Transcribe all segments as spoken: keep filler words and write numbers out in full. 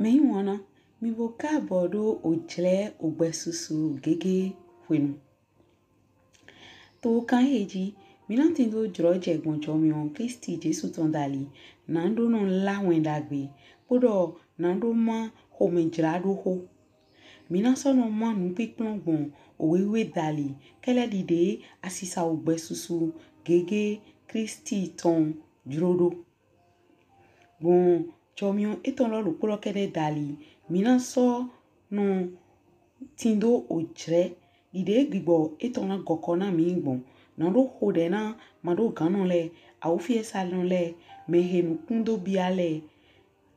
Mɛyiwanna, mì bo kaabɔ ɖo ojlɛ ogbɛsusu gege hwenu. To kan ehe ji, mí na tindo jlɔjɛ gbɔn jɔmiɔn Klisti Jesu tɔn dali, naɖo nɔ lá wɛn ɖagbe, kpoɖɔ naɖo má xomɛjlaɖoxo. Mí na sɔ nɔ má nupinplɔn gbɔn owe wiwe dali, kɛlɛ ɖiɖe asisa ogbɛsusu gege Klisti tɔn jlo ɖo. Gbɔn jɔmiɔn etɔn lɔ ɖokpo lɔ kɛɖɛ dali, mí na sɔ nɔ tindo ojlɛ ɖiɖe gbigbɔ etɔn na gɔkɔ na mí gbɔn. Naɖo xoɖɛ na maɖoganɔ lɛ, awufiɛsanɔ lɛ, mɛhe nukun do bia lɛ,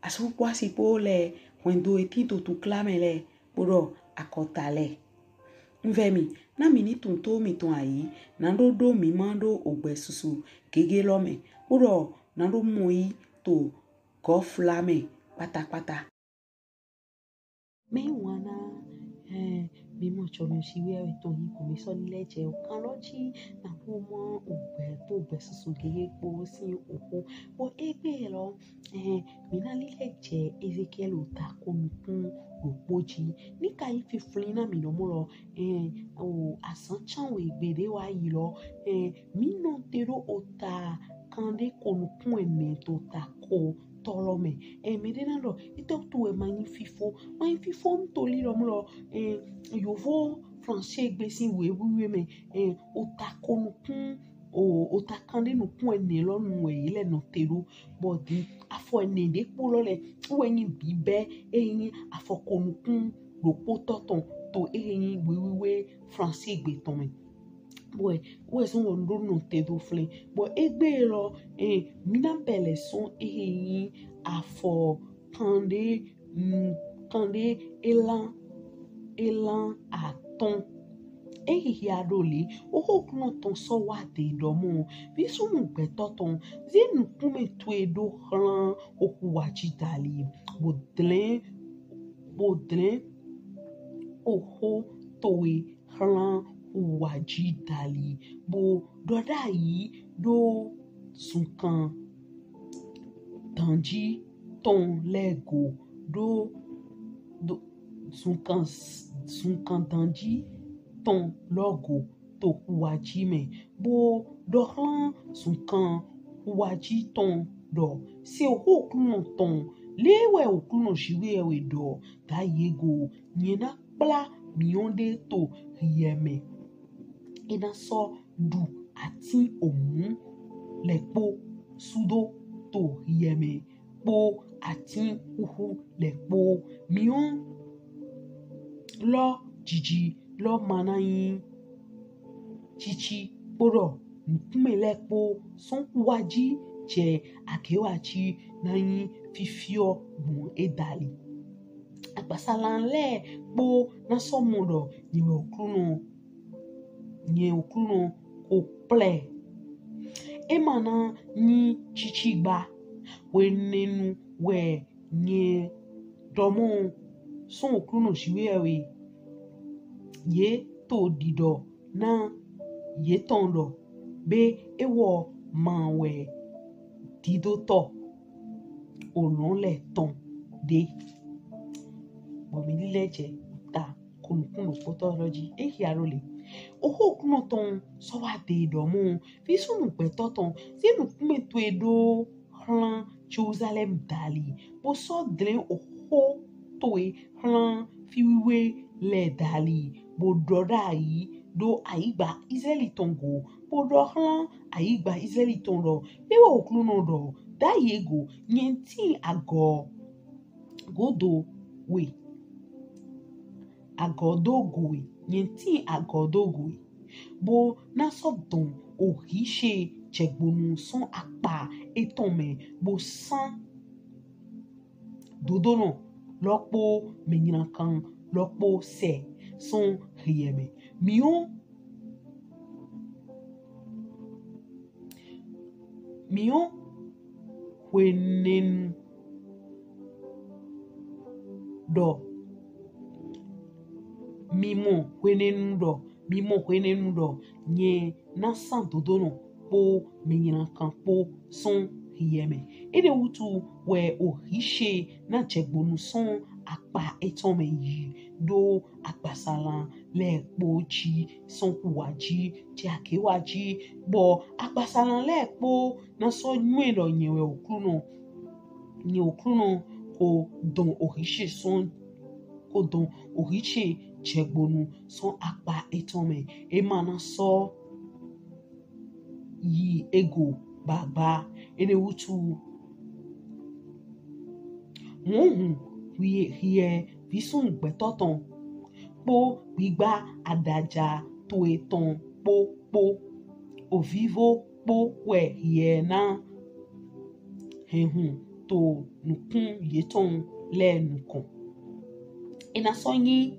asu kpo asi kpo lɛ, hwɛndo he tin to tukla mɛ lɛ, kpoɖɔ akɔta lɛ. Un vɛ mì, na mì ni tunwun to mìtɔn ayi, naɖo ɖo mí ma ɖo ogbɛsusu gege lɔ mɛ, kpoɖɔ naɖo mɔyi to gɔfla mɛ kpatakpata. Mɛyiwanna, ɛɛ, mí mɔ jɔmiɔn Jiwheyɛwhe tɔn yi ko mí sɔ lilɛ jɛ okan lɔ ji, naɖo má ogbɛ to ogbɛsusu gege kpo sin oxo. Bɔ egbe lɔ, ɛɛ, mí na lilɛ jɛ Ezekiɛli ota ko nukun ɖokpo ji. Ni ka yin fiflin na mì nɔ mɔ lɔ, ɛɛ, o azan can we gbe ɖe wa yi lɔ, ɛɛ, mí nɔte ɖo ota kanɖe ko nukun ɛnɛ to ota ko tɔ lɔ mɛ. Ɛɛ, mɛɖe na ɖɔ, etɔ to wɛ ma yin fifo, ma yin fifo un to lilɛ mɔ lɔ, ɛɛ, yovo flanse gbe sin owe wiwe mɛ, ɛɛ, ota ko nukun, o, ota kanɖe nukun ɛnɛ lɔ nu wɛ ye lɛ nɔte ɖo. Bɔ din afɔ ɛnɛ ɖe kpo lɔ lɛ, wɛ yin bibɛ, ehe yin afɔ ko nukun ɖokpotɔ tɔn to ehe yin owe wiwe flanse gbe tɔn mɛ. Bɔ wɛ sɔn wɔ ɖo nɔte do flɛn. Bɔ egbe lɔ, ɛɛ, mí na bɛlɛ sɔn ehe yin afɔ kanɖe, mm, kanɖe elan, elan atɔn. Ehe hia ɖo le, oxo Oklunɔ tɔn sɔ wa de ɖɔ mɔ, visunnu gbɛtɔ tɔn, ze nukunmɛ towe ɖo xlan oxu wa ji dali, bo dlɛn, bo dlɛn oxo towe xlan oxu wa ji dali, bo ɖɔ ɖayi ɖo zunkan danji tɔn lɛ go, ɖo, ɖo zunkan, zunkan danji tɔn lɔ go to oxu wa ji mɛ, bo ɖɔ xlan zunkan oxu wa ji tɔn ɖɔ, se oxo Oklunɔ tɔn, le wɛ Oklunɔ Jiwheyɛwhe ɖɔ, ɖayi e go, nyɛ na kpla miɔn ɖe to hiɛ mɛ. E na sɔ ɖu atin omu lɛ kpo sudo to hiɛ mɛ kpo atin xuxu lɛ kpo. Miɔn lɔ jiji lɔ ma na yin cici kpoɖɔ nukunmɛ lɛ kpo sɔn oxu wa ji jɛ agewaji na yin fifiɔ gbɔn e dali. Agbasalan lɛ kpo na sɔ mɔ ɖɔ nyɛ wɛ Oklunɔ, nyɛ Oklunɔ ko kplɛ. E ma na yin cicigba, hwenɛnu wɛ nyɛ ɖɔ mɔ, sɔn Oklunɔ Jiwheyɛwhe, ye to ɖiɖɔ na yetɔn ɖɔ, be ewɔ ma wɛ didotɔ olɔn lɛ tɔn ɖe. Bɔ mí lilɛ jɛ ota ko nukun ɖokpotɔ lɔ ji. E hia ɖo le, oxo Oklunɔ tɔn sɔ wa de ɖɔ mɔ, visunnu gbɛtɔ tɔn, ze nukunmɛ towe ɖo xlan Jelusalɛm dali, bo sɔ dlɛn oxo towe xlan fi wiwe lɛ dali, bo ɖɔ ɖayi ɖo ayigba Izlaɛli tɔn go, bo ɖɔ xlan ayigba Izlaɛli tɔn ɖɔ, le wɛ Oklunɔ ɖɔ, ɖayi e go, nyɛ tin agɔ godo we, agɔdogo we, nyɛ tin agɔdogo we, bo na sɔ dɔn ohi ce jɛgbonu sɔn akpa etɔn mɛ, bo san dodonɔ lɔ kpo mɛnylankan lɔ kpo sɛ sɔn hiɛ mɛ. Miɔn, miɔn hwenɛnu ɖɔ, mí mɔ hwenɛnu ɖɔ, mí mɔ hwenɛnu ɖɔ, nyɛ na san dodonɔ kpo mɛnylankan kpo sɔn hiɛ mɛ. Enɛ wutu wɛ ohi ce na jɛgbonu sɔn akpa etɔn mɛ yi do agbasalan lɛ kpo ji, sɔn kuwa ji, jɛ akewa ji, bɔ agbasalan lɛ kpo na sɔ nywɛ dɔ nyɛ wɛ Oklunɔ, nyɛ Oklunɔ ko dɔn ohi ce sɔn, ko dɔn ohi ce jɛgbonu sɔn akpa etɔn mɛ. E ma na sɔ yi ego gbagba. Enɛ wutu, mɔ hu hiɛ, hiɛ visunnu gbɛtɔ tɔn kpo gbigba adaja towe tɔn kpo kpo, ovivo kpo wɛ hiɛ na hɛn hu to nukun yetɔn lɛ nukɔn. E na sɔ nyi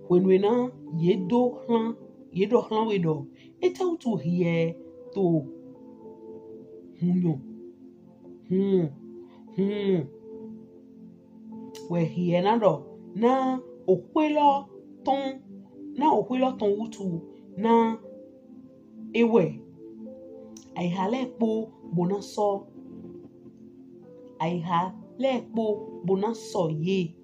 hwenuena ye do hlan, ye dɔ hlan we dɔ, etɛwutu hiɛ to hunyɔ, hun, hun wɛ hiɛ na dɔ, na oxwe lɔ tɔn, na oxwe lɔ tɔn wutu, na ewɛ. Ayiha lɛ kpo bo na sɔ, ayiha lɛ kpo bo na sɔ ye.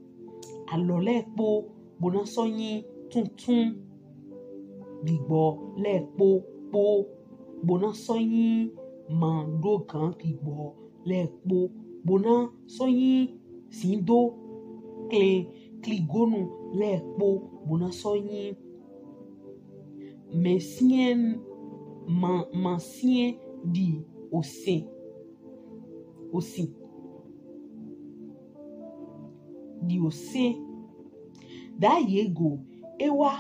Alɔ lɛ kpo bo na sɔ nyi tuntun. Gbigbɔ lɛ kpo kpo bo na sɔ nyi madogan gbigbɔ lɛ kpo bo na sɔ nyi zindo klɛn kligonu lɛ kpo bo na sɔ nyi mɛsiɛn, ma, masiɛn di osin, osin, di osin. Da ye go, ewa,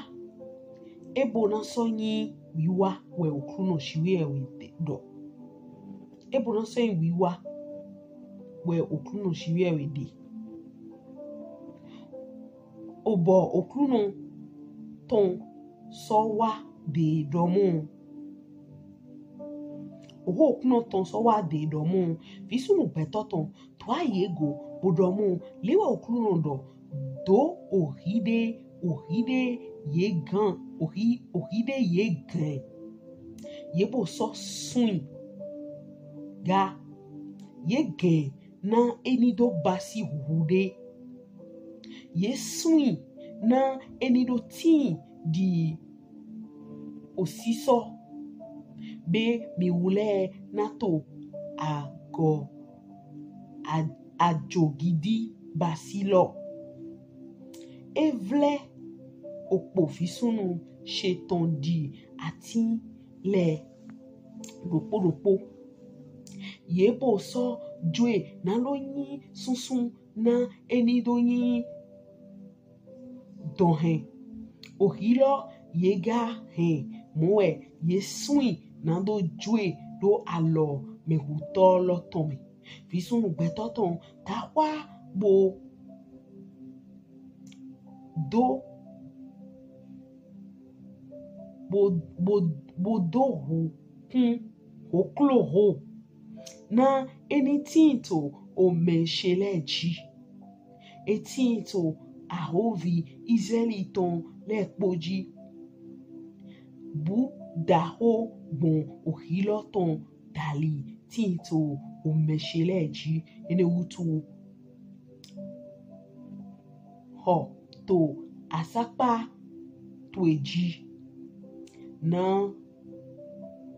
ebo na sɔ nyi wiwa wɛ Oklunɔ Jiwheyɛwhe dɔ. Ebo na sɔ nyi wiwa wɛ Oklunɔ Jiwheyɛwhe de. Obɔ Oklunɔ tɔn sɔ wa de dɔmɔ. Oxo Oklunɔ tɔn sɔ wa de dɔmɔ. Visunnu gbɛtɔ tɔn, to ayi e go bo dɔmɔ, le wɛ Oklunɔ dɔ, do ohi de, ohi de ye gan, ohi, ohi de ye gan. Ye bo sɔ sun i ga, ye gan na e ni do basi huhu de. Ye sun i na e ni do tin di osisɔ, be miwlɛ na to agɔ, a, ajogidi basi lɔ. E vlɛ okpo visunnu ce tɔn di atin lɛ ɖokpo ɖokpo. Ye bo sɔ jo e na do nyi sunsun na e ni do nyi dɔn hɛn. Ohi lɔ ye ga hɛn mɔ wɛ ye sun i na do jo e do alɔ mɛhutɔ lɔ tɔn mɛ. Visunnu gbɛtɔ tɔn, da xwa bo do, bo, bo, bo do hu kun hoklo ho na e ni tin to omɛ ce lɛ ji. E tin to ahovi Izraɛli tɔn lɛ kpo ji. Bu daho gbɔn ohi lɔ tɔn dali tin to omɛ ce lɛ ji. Enɛ wutu hɔ to asakpa towe ji. Na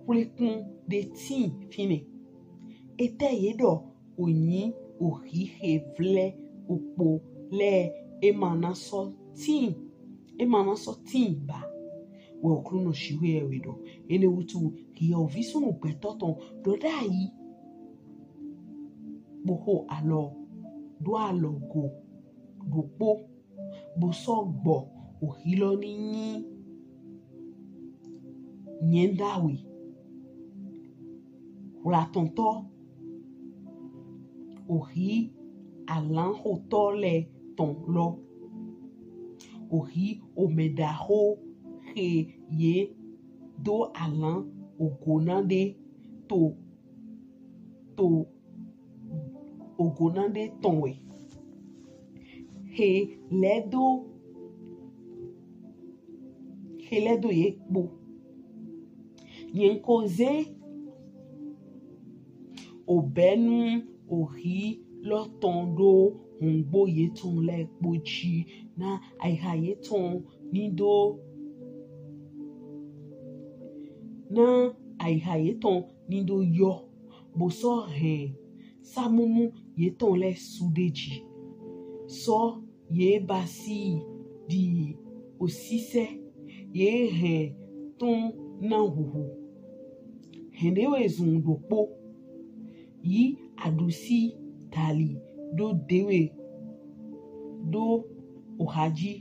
whlekun de tin finɛ. Etɛ ye dɔ onyi ohi he vlɛ okpo lɛ e ma na sɔ tin, e ma na sɔ tin ba? Wɛ Oklunɔ Jiwheyɛwhe dɔ. Enɛ wutu hiɛ ovisunnu gbɛtɔ tɔn, dɔ dai, bo ho alɔ, do alɔ go ɖokpo, bo sɔ gbɔ ohi lɔ ni nyi nyɛndawe hwlatɔntɔ, ohi alanhotɔ lɛ tɔn lɔ, ohi omɛ daho he ye do alan ogo na de to, to ogo na de tɔn wɛ. He lɛ do, he lɛ do ye kpo. Nyɛn ko ze obɛnu ohi lɔ tɔn ɖo hɔngbo yetɔn lɛ kpo ji, na ayiha yetɔn ni do na ayiha yetɔn ni do yɔ, bo sɔ hɛn samunu yetɔn lɛ su ɖe ji, sɔ ye basi ɖi osisɛ, ye hɛn tɔn na huhu. Hɛn ɖewe zun ɖokpo, yi aɖusi dali ɖo ɖewe ɖo ohaji,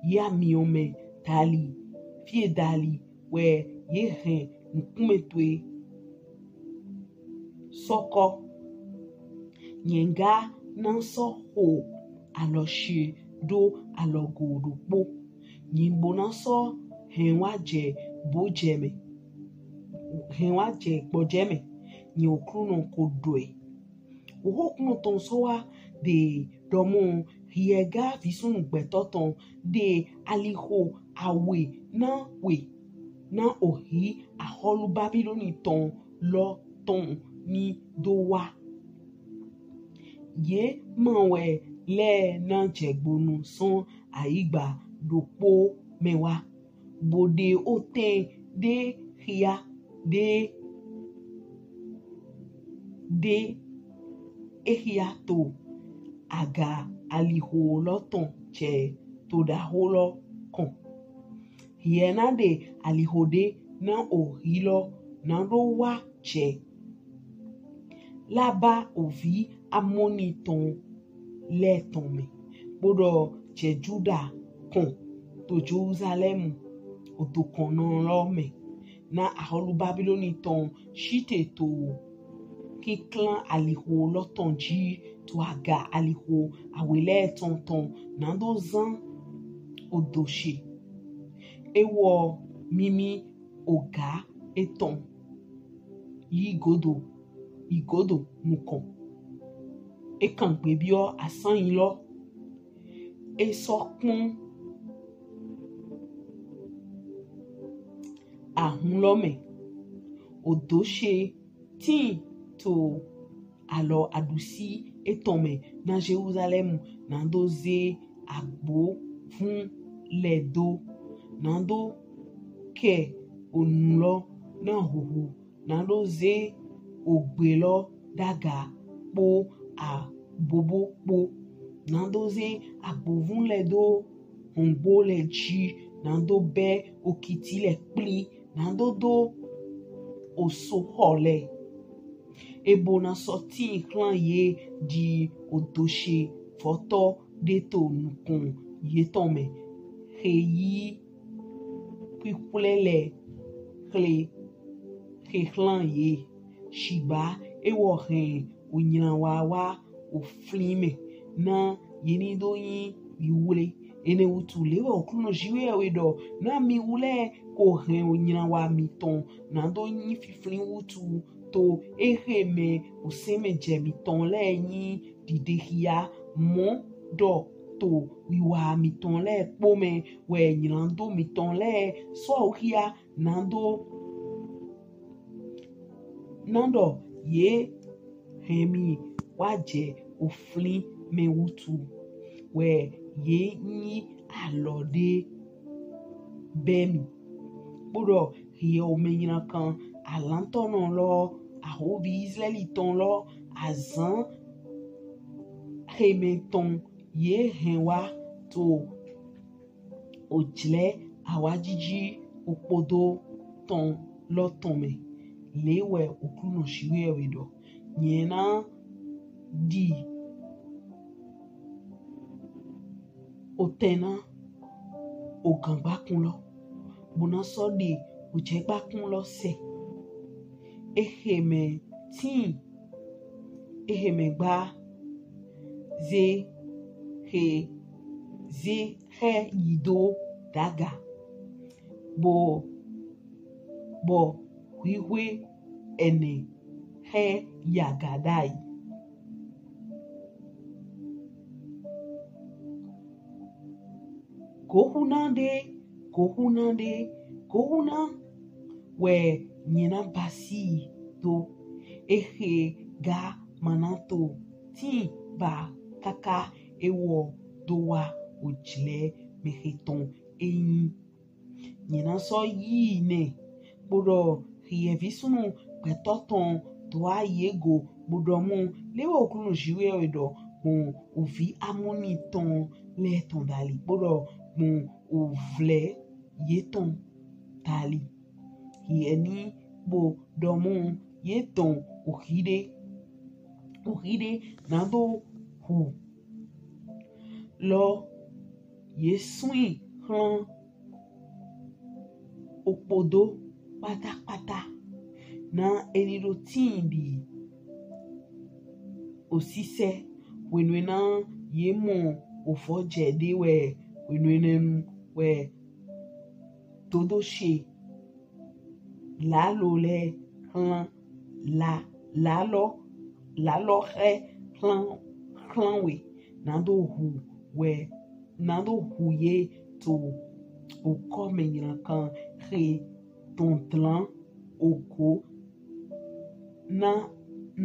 yi amiɔmɛ dali fie dali wɛ ye hɛn nukunmɛ towe sɔkɔ. Nyɛn ga na sɔ xo alɔ shi ɖo alɔgo ɖokpo. Nyɛn bo na sɔ hɛn wa jɛ gbɔjɛ mɛ, hɛn wa jɛ gbɔjɛ mɛ. Nyɛn Oklunɔ ko ɖɔ ɛ. Oxo Oklunɔ tɔn sɔ wa ɖe ɖɔmɔ, hiɛ ga visunnu gbɛtɔ tɔn, ɖe alixo awe na we na ohi axɔlu Babiloni tɔn lɔ tɔn ni do wa. Ye ma wɛ lɛ na jɛgbonu sɔn ayigba ɖokpo mɛ wa, bo ɖe otɛn ɖe xia ɖe ɖe exia to aga alixo lɔ tɔn jɛ to ɖaxo lɔ kɔn. Hiɛ na ɖe alixo ɖe na ohi lɔ na ɖo wa jɛ Laba ovi Amoni tɔn lɛ tɔn mɛ, kpoɖɔ jɛ Juda kɔn to Jelusalɛmu odokɔnnɔ lɔ mɛ, na axɔlu Babiloni tɔn shite to kinklan alixo lɔ tɔn ji, to aga alixo awe lɛ tɔn tɔn, na do zan odo she. Ewɔ mimi oga etɔn yi godo, yi godo nukɔn. E kan gbe biɔ asanyi lɔ. E sɔ kpɔn ahun lɔ mɛ. Odo she tin to alɔ aɖusi etɔn mɛ na Jelusalɛmu, na do ze agbovun lɛ do, na do kɛ onu lɔ na huhu, na do ze ogbe lɔ ɖaga kpo abobo kpo, na do ze agbovun lɛ do hɔngbo lɛ ji, na do bɛ okiti lɛ kpli, na do do osoxɔ lɛ. E bo na sɔ tin xlan ye ɖi odo she vɔtɔ ɖe to nukɔn yetɔn mɛ, xe yi kpikplɛ lɛ xle, xe xlan ye. Shigba ewɔ hɛn onylan wa wa oflin mɛ, na ye ni do nyi wiwle. Enɛ wutu le wɛ Oklunɔ Jiwheyɛwhe ɖɔ, na mi wlɛ ko hɛn onylan wa mitɔn na do nyi fiflin wutu, to exe mɛ osɛnmɛjɛ mitɔn lɛ nyi ɖiɖexia, mɔ ɖɔ to wiwa mitɔn lɛ kpo mɛ wɛ ylando mitɔn lɛ sɔ xia, na do na ɖɔ ye hɛn mi wa jɛ oflin mɛ wutu wɛ ye nyi alɔ ɖe bɛ mi. Kpoɖɔ hiɛ omɛ nylankan alantɔnɔ lɔ, ahovi Izlaɛli tɔn lɔ, azan xemɛ tɔn ye hɛn wa to ojlɛ awajiji okpodo tɔn lɔ tɔn mɛ. Le wɛ Oklunɔ Jiwheyɛwhe ɖɔ, nyɛ na ɖi otɛn na ogangbakun lɔ, bo na sɔ ɖe ojɛgbakun lɔ sɛ. Exe mɛ tin, exe mɛ gba ze xe ze xe yi do daga, bo bɔ hwihwe ɛnɛ xe yi aga ɖayi. Goxuna ɖe, goxuna ɖe, goxuna wɛ nyɛ na basi do. Exe ga ma na to tin ba kaka ewɔ do wa ojlɛ mɛxetɔn e nyi. Nyɛ na sɔ yi nɛ kpoɖɔ hiɛ vi sunnu gbɛtɔ tɔn do ayi e go kpoɖɔ mɔ, le wɛ Oklunɔ Jiwheyɛwhe dɔ gbɔn ovi Amɔni tɔn lɛ tɔn dali kpoɖɔ gbɔn ovlɛ yetɔn dali. Hiɛ ni bo dɔ mɔ ye dɔn ohi ɖe, ohi ɖe na do hu lɔ ye sɔn i hlan okpodo kpatakpata na e ni ɖo tin ɖi osisɛ hwenu e na ye mɔ ovɔjɛ ɖe wɛ hwenu enɛ nu wɛ dodo she lalo lɛ hlan la lalɔ lalɔ xɛ hlan hlan we na do hu wɛ na do hu ye to okɔ mɛ nylankan xe tɔn dlan ogo na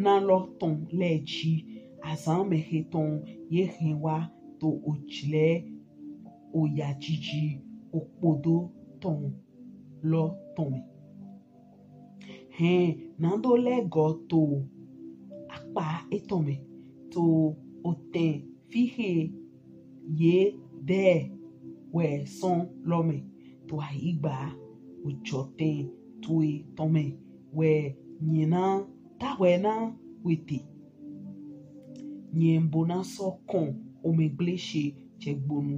na lɔ tɔn lɛ ji azan mɛxetɔn ye hɛn wa to ojlɛ oyajiji okpodo tɔn lɔ tɔn mɛ. Hɛn na do lɛ gɔ to akpa etɔn mɛ to otɛn fi xe ye dɛ wɛ sɔn lɔ mɛ to ayigba ojɔtɛn towe tɔn mɛ wɛ nyɛ na tawɛ na wete. Nyɛ bo na sɔ kɔn omɛgble she jɛgbonu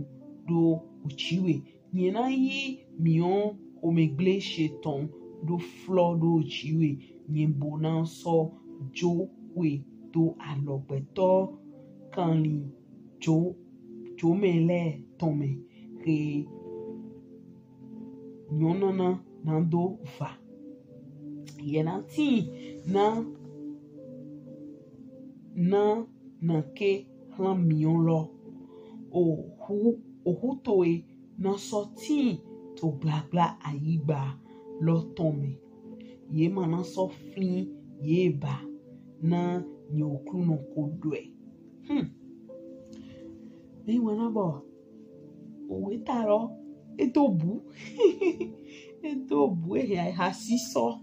ɖo oji we. Nyɛ na yi miɔn omɛgble she tɔn ɖo flɔ ɖo oji we. Nyɛ bo na sɔ jo we to alɔgbɛtɔ kanlin jo jomɛ lɛ tɔn mɛ xe nyɔnana na do va. Yɛ na tin na na na ke hlan miɔn lɔ. Ohu ohu towe na sɔ tin to gblagbla ayigba lɔ tɔn mɛ. Ye ma na sɔ flin ye ba na nyɛ Oklunɔ ko ɖɔe. Hmm. Mi wana bɔ owe ta lɔ e do bu e do bu e hɛn ayiha sisɔ.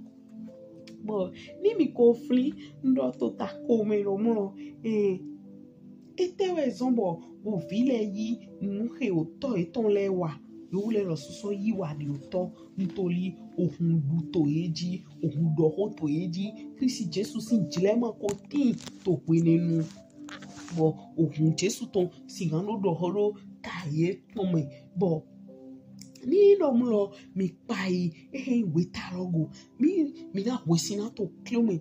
Bɔ ni mi ko flin n ɖɔ to ta ko mɛ lɔ mɔ eh Etɛ wɛ zɔn bɔ ovi lɛ yi nu xe otɔ etɔn lɛ wa? Yewu lɛ lɔ sɔsɔ yi wa ɖi otɔ ntoli ohun ɖu to ye ji, ohun ɖɔ xo to ye ji. Klisti Jesu sin jlɛ ma ko tin to hwenɛnu. Bɔ ohun Jesu tɔn sin gan ɖo ɖɔ xo ɖo ta ye tɔn mɛ. Bɔ ni ɖɔ mlɔ mi kpa yi ehe weta lɔ go mi mi na hwesi na to klo mɛ.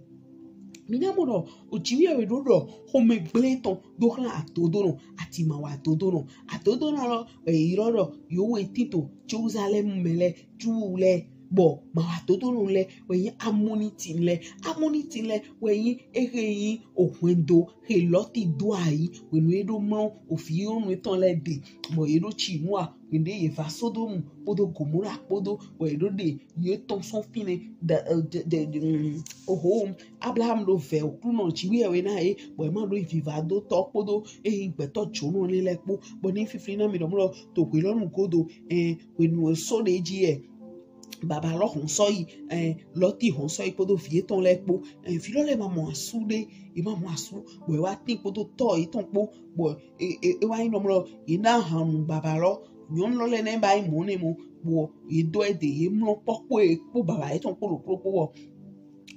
Mi na mɔ ɖɔ ojiwi awe ɖo ɖɔ xomɛgble tɔn do xlan adodonɔ ati ma wa adodonɔ adodonɔ lɔ eyi lɔ ɖɔ yewo wɛ tin to Jerusalem mɛ lɛ Ju lɛ bɔ ma wa adodonɔ lɛ wɛ nyi Amɔniti lɛ Amɔniti lɛ wɛ nyi ehe nyi ohwɛndo xe Lɔti do ayi hwenu e ɖo mlɔ ovi yɔnnu etɔn lɛ de bɔ ye ɖo ci nua hwenu ye va Sodomu kpodo Gomora kpodo bɔ ye ɖo ɖe ye tɔn sɔn finɛ da de de de mm, oho Abraham ɖo vɛ Oklunɔ jiwi ewe na ye bɔ ye ma ɖo viva do tɔ kpodo eyi gbɛtɔ jonɔ ne lɛ kpo bɔ ne fifli na mi ɖɔ mlɔ to hwe lɔ nu godo eh hwenu so ɖe ji eh baba lɔ hɔn sɔ yi eh Lɔti hɔn sɔ yi kpodo vi etɔn lɛ kpo eh vi lɔ lɛ ma mɔ asu ɖe ye ma mɔ asu bɔ ye wa tin kpodo tɔ etɔn kpo bɔ e e e wa yin nɔ mlɔ ye na hanu baba lɔ nyɔnu lɔ lɛ nɛ ba yi mɔ ne mɔ bɔ ye dɔ ɛ de ye mlɔ kpɔkpɔ ye kpo baba ye tɔn kpo ɖo kpo kpo bɔ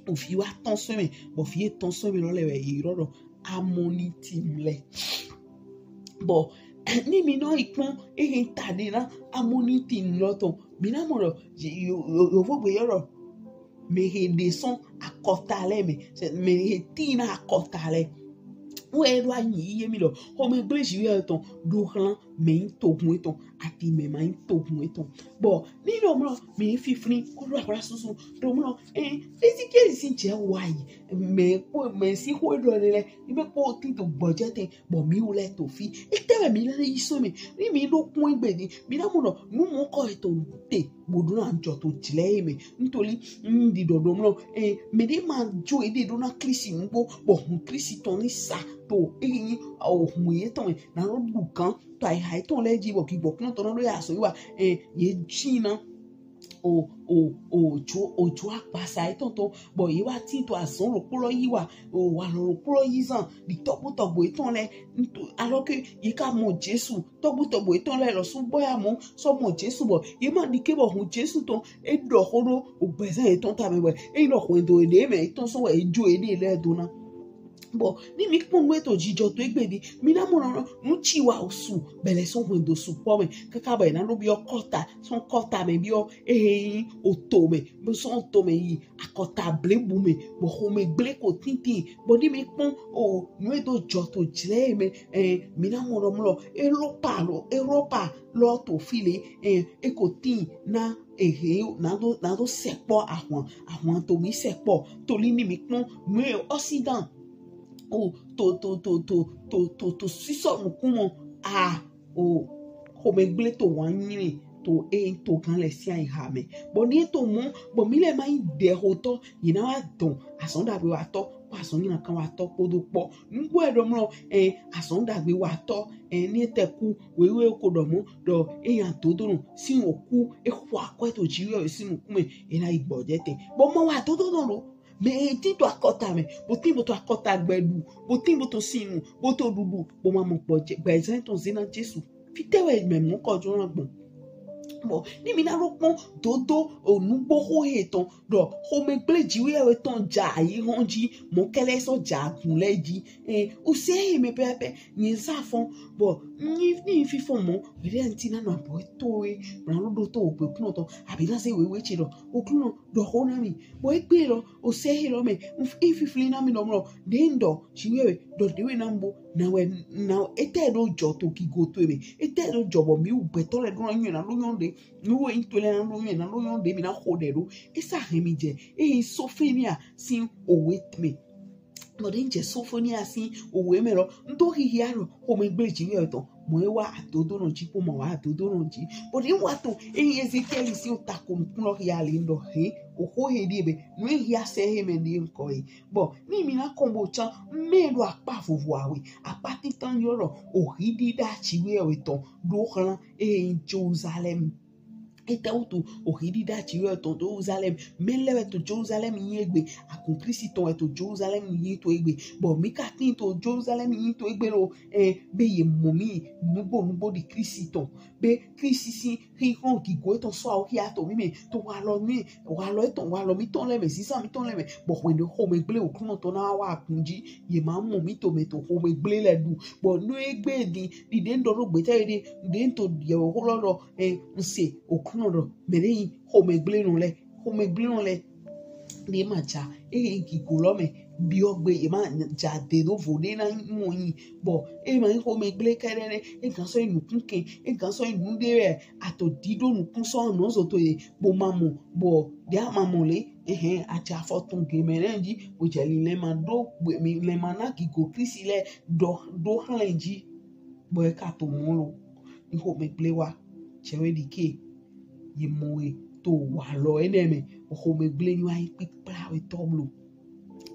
ovi wa tɔn sɔn mɛ bɔ vi ye tɔn sɔn mɛ lɔ lɛ wɛ ye yrɔ ɖɔ Amɔniti lɛ bɔ ni mi nɔ yi kpɔn ehe ta ɖe na Amɔniti lɔ tɔn mi na mɔ ɖɔ yovo gbe yɔ ɖɔ mɛ he ɖe sɔn akɔta lɛ mɛ mɛ he tin na akɔta lɛ wɛ ɖo anyi ye mi lɔ xɔmɛ gble ji wɛ tɔn ɖo xlan mɛ yin togun etɔn ati mɛ ma yin togun etɔn bɔ ni ɖɔ mlɔ mɛ yin fifli ko ɖo axla susu ɖɔ mlɔ eh Ezekiel si jɛ wa yi mɛ ko mɛ si xo ɖɔ ne lɛ ni mɛ ko tin to gbɔjɛ te bɔ mi wulɛ to fi etɛ wɛ mi lɛ yi sɔn mɛ ni mi ɖo kpɔn gbe ni mi na mɔ ɖɔ nu mɔ kɔ eto te Bo ɖo na jɔ to jlɛ yi mɛ. Ntoli n di dɔdɔ mlɔ. Eh, mɛ ɖe ma jo eɖe ɖo na Klisi nugbo, bɔ hun Klisi tɔn ni sa to eyi o hun ye tɔn mɛ na ɖo ɖu gan to ayiha etɔn lɛ ji bɔ gigbɔ kplɔn tɔn na ɖo ya sɔ yi wa. Eh, ye ji na o o o jo o jo akpasa etɔn tɔn bɔ ye wa ti to azɔn ɖokpo lɔ yi wa o wa lɔ ɖokpo lɔ yi zan di tɔgbo tɔgbo etɔn lɛ. Ntɔ alors que ye ka mɔ Jesu tɔgbo tɔgbo etɔn lɛ lɔ su bɔ ya mɔ sɔ mɔ Jesu bɔ ye ma di ke bɔ hun Jesu tɔn e ɖɔ xo ɖo o gbɛzan etɔn ta mɛ bɔ e yi lɔ hwɛndo eɖe mɛ etɔn sɔ wɛ e jo eɖe lɛ do na. Bɔ ni mi kpɔn nu eto jijɔ to egbe di mi na mɔ nɔ nu ci wa osu bɛlɛ sɔn hwɛndo su kpɔ mɛ kaka bɔ ena ɖo biɔ kɔta sɔn kɔta mɛ biɔ ehe yi oto mɛ bɔ sɔn oto mɛ yi akɔta blebu mɛ bɔ xomɛ gble ko tintin bɔ ni mi kpɔn o nu eto jɔ to jlɛ mɛ. Eh, mi na mɔ nɔ mlɔ Europa lɔ Europa lɔ to fi le. Eh, e ko tin na ehe na do na do sɛkpɔ ahwan ahwan to mi sɛkpɔ toli ni mi kpɔn nu e Occident o to to to to to to to sisɔ nukun mɔ a o xomɛgble to wa nyre to e to gan lɛ sia yi ha mɛ bɔ ni e to mɔ bɔ mi lɛ ma yi ɖɛ xotɔ yi na wa dɔn azɔn ɖagbe wa tɔ kpɔ azɔn nyina kan wa tɔ kpodo kpɔ nugbo e ɖɔ mlɔ ɛ azɔn ɖagbe wa tɔ ɛ ni e tɛ ku wewe ko ɖɔ mɔ ɖɔ e nya dodo nɔ si o ku e xɔ akɔ to ji yɔ si nukun mɛ e na yi gbɔ jɛ te bɔ ma wa dodo nɔ lo mɛ e ti to akɔta mɛ bo ti bo to akɔta gbɛ ɖu bo ti bo to sinu bo to ɖuɖu bo ma mɔ gbɔ jɛ gbɛ zan to zina Jesu fitɛ wɛ mɛ mɔ kɔ jɔ na gbɔn. Bɔ ni mi na ɖo kpɔn dodo onugbo xo he tɔn ɖɔ xomɛgble jiwe wɛ tɔn ja yi hɔn ji mɔ kɛlɛ sɔ ja gun lɛ ji. Eh, o se he mɛ pɛpɛ ni sa fɔn bɔ ni ni fifɔn mɔ wɛrɛ nti na nɔ abɔ to we na ɖo ɖo to ogbe kunɔ tɔn abi na se wewe tsi ɖɔ o kunɔ ɖɔ xo na mi bɔ egbe lɔ o se he lɔ mɛ ififli na mi nɔ mlɔ ɖe n ɖɔ jiwe wɛ ɖɔ ɖe wɛ na n bo na wɛ na etɛ ɖo jɔ to gigo to mɛ etɛ ɖo jɔ bɔ mi wu gbɛtɔ lɛ ɖo na nyɔ na ɖo nyɔ ɖe mi wo yin to lɛ na ɖo nyɔ na ɖo nyɔ ɖe mi na xo ɖɛ ɖo esa hɛn mi jɛ eyi Sofenia si owe mɛ nɔ ɖe n jɛ Sofenia si owe mɛ lɔ n to xixia ɖɔ xomɛgble jiwe wɛ tɔn mɔ e wa adodo nɔ ji kpo ma wa adodo nɔ ji bɔ ɖe n wa to eyi Ezekiɛli si o ta ko nukun lɔ xia le n ɖɔ he o xo he ɖie bɛ nu e xia sɛ he mɛ ɖie n kɔ ye bɔ ni mi na kɔn bo tsan mɛ ɖo akpa vovo awe akpa titan yɔ lɔ o xi ɖiɖa jiwe wɛ tɔn ɖo xlan eyi Jerusalem. Etɛ wutu o xi ɖiɖa jiwe wɛ tɔn to Jerusalem mɛ lɛ wɛ to Jerusalem yi egbe akun Kristi tɔn wɛ to Jerusalem yi to egbe bɔ mi ka tin to Jerusalem yi to egbe lo ɛ be ye mɔ mi nugbo nugbo ɖi Kristi tɔn be Kristi si xixɔn gigo etɔn sɔ awo xia to mi mɛ to walɔ mi walɔ etɔn walɔ mi tɔn lɛ mɛ sisan mi tɔn lɛ mɛ bɔ xwe ne xomɛgble okunɔ tɔn na wa kun ji ye ma mɔ mi to mɛ to xomɛgble lɛ ɖu bɔ nu egbe di di ɖe n ɖɔ ɖo gbeta yi ɖe ɖe n to yɛwɛ xo lɔ ɖɔ ɛ n se okunɔ ɖɔ mɛ ɖe yi xomɛgble nɔ lɛ xomɛgble nɔ lɛ ɖe ma ja eye gigo lɔ mɛ biɔ gbe ye ma ja de ɖo vo ɖe na mɔ yi bɔ e ma yi xomɛgble kɛ ɖe ɖe e gan sɔ yi nukun kɛ e gan sɔ yi nu ɖe wɛ ato di ɖo nukun sɔ nɔ zo to ye bo ma mɔ bɔ ɖe a ma mɔ le ehɛn aja afɔ tɔn ge mɛ lɛ ji bo jɛ li lɛ ma ɖo gbe mi lɛ ma na gigo Kristi lɛ ɖɔ ɖo xlɛ ji bɔ e ka to mɔ lo ni xomɛgble wa jɛ wɛ ɖi ke ye mɔ we to walɔ enɛ mɛ xomɛgble ni wa yi kpikpla we tɔ blo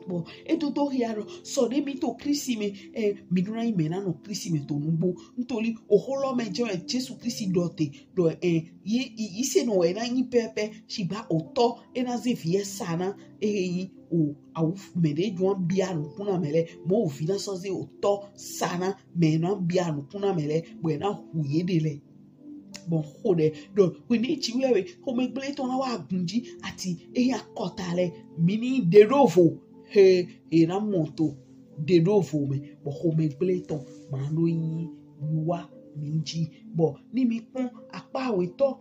bɔ e to to xia ɖɔ sɔ ɖe mi to Kristi mɛ ɛ mi ɖo na yi mɛ na nɔ Kristi mɛ to nugbo ntoli oxo lɔ mɛ jɛ wɛ Jesu Kristi ɖɔ te ɖɔ ɛ yi yi se nɔ wɛ na nyi pɛpɛ sigba otɔ e na ze vi ɛ sa na ehe yi o awu mɛ ɖe jɔ bia nukun na mɛ lɛ mɔ ovi na sɔ ze otɔ sa na mɛ na bia nukun na mɛ lɛ bɔ e na hu ye ɖe lɛ bɔ xo ɖɛ ɖɔ wini tsi wɛ wɛ xomɛgble tɔn na wa gun ji ati eya kɔta lɛ mi ni ɖe ɖo vo he he na mɔ to ɖe ɖo vo mɛ bɔ xomɛgble tɔn ma ɖo nyi wa mi ji bɔ ni mi kpɔn akpa awetɔ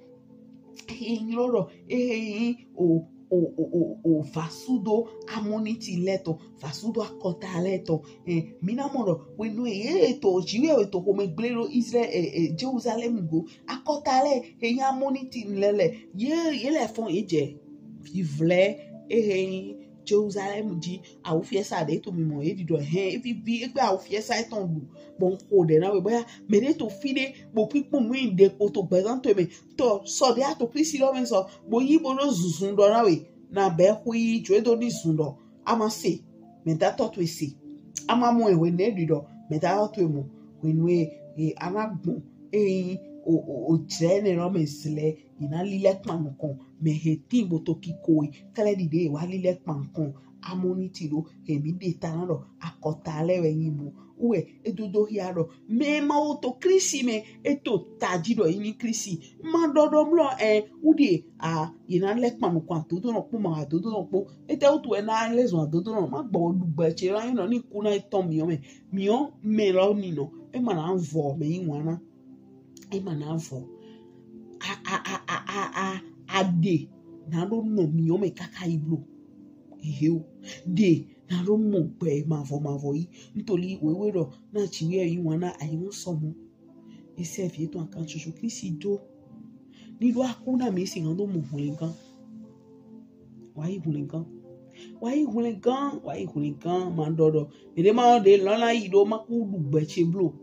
he nyi lɔ ɖɔ ehe nyi o o o o o vasudo amoniti lɛ tɔn vasudo akɔta lɛ tɔn ɛ mi na mɔ ɖɔ wenu ye to jiwe to xomɛgble ɖo Israel ɛ ɛ Jerusalem go akɔta lɛ he nyi amoniti lɛ lɛ ye ye lɛ fɔn ye jɛ vivlɛ ehe nyi Jerusalem ji, awufiɛsa ɖe to mi mɔ ye ɖiɖɔ hɛn evivi egbe awufiɛsa etɔn ɖu. Bɔ n xo ɖɛ na we bɔ ya mɛ ɖe to fi ɖe bo kpikpɔn nu yi ɖe kpo to gbɛzan to mɛ tɔ sɔ ɖe ato Kristi lɔ mɛ sɔ bo yi bo ɖo zuzun ɖɔ na we na bɛ xui jo edo ni zun ɖɔ ama se mɛ da tɔ to ese ama mɔ ewe ne ɖi ɖɔ mɛ da tɔ to emɔ wenu e ana gbɔn eyi o o o jɛ ne lɔ mɛ zlɛ yi na lilɛ kpan nukɔn mɛ he tin bo to kiko yi kɛlɛ ɖi ɖe wa lilɛ kpan nukɔn amɔni ti ɖo he mi ɖe ta na ɖɔ akɔta lɛ wɛ nyi mɔ wɛ edodo hia ɖɔ mɛ ma wo to Kristi mɛ eto taji ɖɔ yi ni Kristi ma ɖɔɖɔ mlɔ ɛ wu ɖi a yi na lɛ kpan nukɔn adodo nɔ kpo ma adodo nɔ kpo ete wo tu ɛ na lɛ zɔn adodo nɔ ma gbɔ ɖu gbɛ tse la yi nɔ ni ku na etɔn miɔ mɛ miɔ mɛ lɔ ni nɔ ema na vɔ mɛ yi wana ema na vɔ a a a a a a a de na ɖo nɔ miɔ mɛ kaka yi blo ehe o de na ɖo mɔ gbɛ mavɔ mavɔ yi ntoli wewe ɖɔ na tsi wiɛ yi wana ayi ŋu sɔmɔ esɛ vi etɔn akan tsotso Kristi do ni ɖo aku na mi si ŋa do mɔ hwlɛngan wa yi hwlɛngan wa yi hwlɛngan wa yi hwlɛngan ma ɖɔ ɖɔ ɖeɖe ma ɖe lɔna yi ɖo ma ku ɖu gbɛ tse blo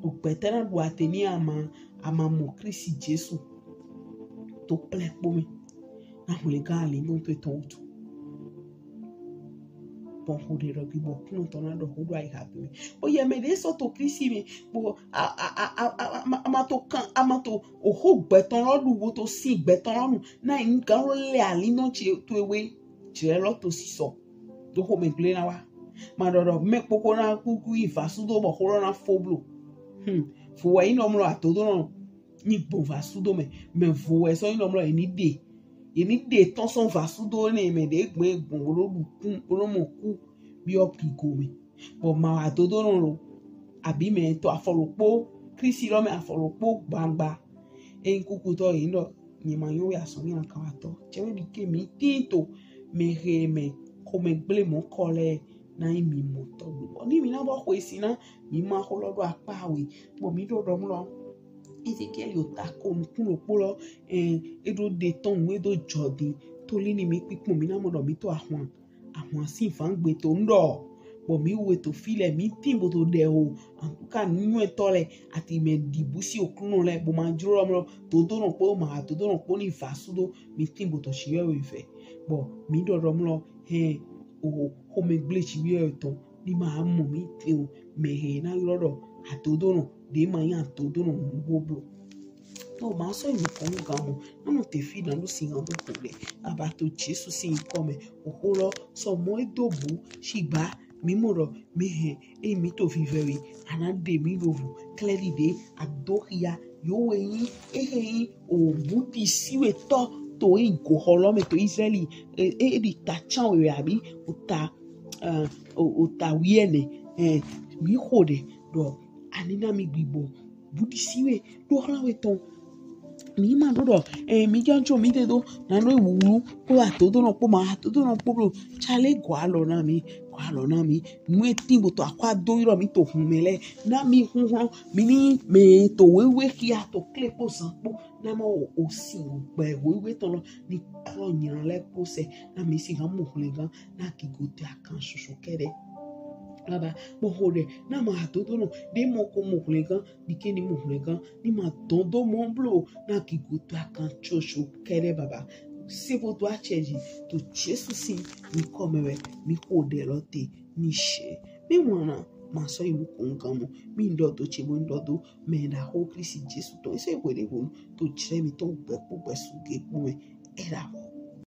o gbɛtɛ na ɖu ate ni ama ama mɔ Kristi Jesu to kplɛ kpo mɛ na hwlɛngan ali no to etɔn wutu bɔn xo ɖe ɖɔ gbi bɔ kunɔ tɔ na ɖɔ xo ɖo ayi ha gbe mɛ o yɛ mɛ ɖe sɔ to Kristi mɛ bɔ a a a a a ma to kan a ma to oxo gbɛtɔ lɔ ɖu wo to si gbɛtɔ lɔ nu na yi gan lɔ lɛ ali nɔ tse to ewe jrɛ lɔ to sisɔ to xomɛ gble na wa ma ɖɔɖɔ mɛ kpokpo na kuku yi va sudo bɔ xo lɔ na fo blo hmm fo wa yi nɔ mlɔ ato do nɔ ni gbɔn va sudo mɛ mɛ vo wɛ sɔ yi nɔ mlɔ yi ni ɖe yi ni ɖe tɔn sɔn va sudo ne mɛ ɖe gbɔn gbɔn wo ɖo ɖu kun wo ɖo mɔ ku biɔ kigo mɛ bɔ ma wa dodo nɔ lo abi mɛ to afɔlokpo Kristi lɔ mɛ afɔlokpo gbangba eyin kukutɔ yi nɔ nyɛ ma yɔ ya sɔn nyɛ kan wa tɔ cɛ mɛ ɖike mi tin to mɛ he mɛ xomɛ gble mɔ kɔ lɛ na yi mi mɔ tɔ do bɔ ni mi na bɔ xo esi na mi ma xo lɔ ɖo akpa we bɔ mi ɖo ɖɔ mlɔ Ezekiel yo ta ko nukun ɖokpo lɔ eh, eɖo ɖe tɔn nu eɖo jɔ ɖi toli ni mi kpikpɔn mi na mɔ ɖɔ mi to ahwan ahwan si van gbe to ŋɖɔ bɔ mi wo to fi lɛ mi tin bo to ɖe o antuka nuyɔtɔ lɛ ati mɛ ɖibu si okunɔ lɛ bo ma jro lɔ mlɔ dodo nɔ kpo ma dodo nɔ kpo ni va sudo mi tin bo to si yɔ we vɛ bɔ mi ɖɔɖɔ mlɔ hɛn o xomɛ gble si yɔ tɔn ni ma mɔ mi tin o mɛ he na ylɔ ɖɔ adodo nɔ ɖe ma nya adodo nɔ nugblo. Tɔ ma sɔ yi nukɔn nu gan mɔ nanu te fi na nu si ŋa do ko ɖe aba to Jesu si ŋkɔ mɛ oxo lɔ sɔ mɔ edo bu sigba mi mɔ ɖɔ mi hɛn eyi mi to vivɛ we ana ɖe mi ɖo vo klɛ ɖi ɖe ado xia yo we yi ehe yi o buti si we tɔ to yi goxɔ lɔ mɛ to Israeli e e ɖi ta can we abi o ta eh, o o ta wiɛnɛ eh, mi xo ɖe ɖɔ ani na mi gbigbɔ buɖisi we ɖo xla we tɔn mi ma ɖo ɖɔ eh, mi dza tso mi te do na ɖo wulu kpo atodo nɔ kpo ma atodo nɔ kpo blo tsale gɔ alɔ na mi gɔ alɔ na mi nu eti bo to akɔ ado yi ɖɔ mi to hun mɛ lɛ na mi huhlɔn mi ni mɛ to wewe xia to kle kpo zan kpo na ma o o si o gbɛ wewe tɔn lɔ ni klɔ nyina lɛ kpo sɛ na mi si gan mo hwlɛngan na gigo te akan soso kɛɖɛ. Baba, mo ho ɖe na ma adodo nɔ ɖe mo ko mo hwlɛngan ɖike ni mo hwlɛngan ni ma dɔn do mɔ blo na gigo te akan soso kɛɖɛ baba. Se bo do atsɛ dzi to Jesu si mi kɔ mɛ wɛ mi ho ɖe lɔ te ni she. Mi mɔ na ma sɔ yi nukun gan mɔ mi ŋdɔ do tse bo ŋdɔ do mɛ ɖa ho Kristi Jesu tɔ ese hwe ɖe bo to tsɛ mi tɔ gbɛ kpo gbɛ su ge kpo mɛ e ɖa ho.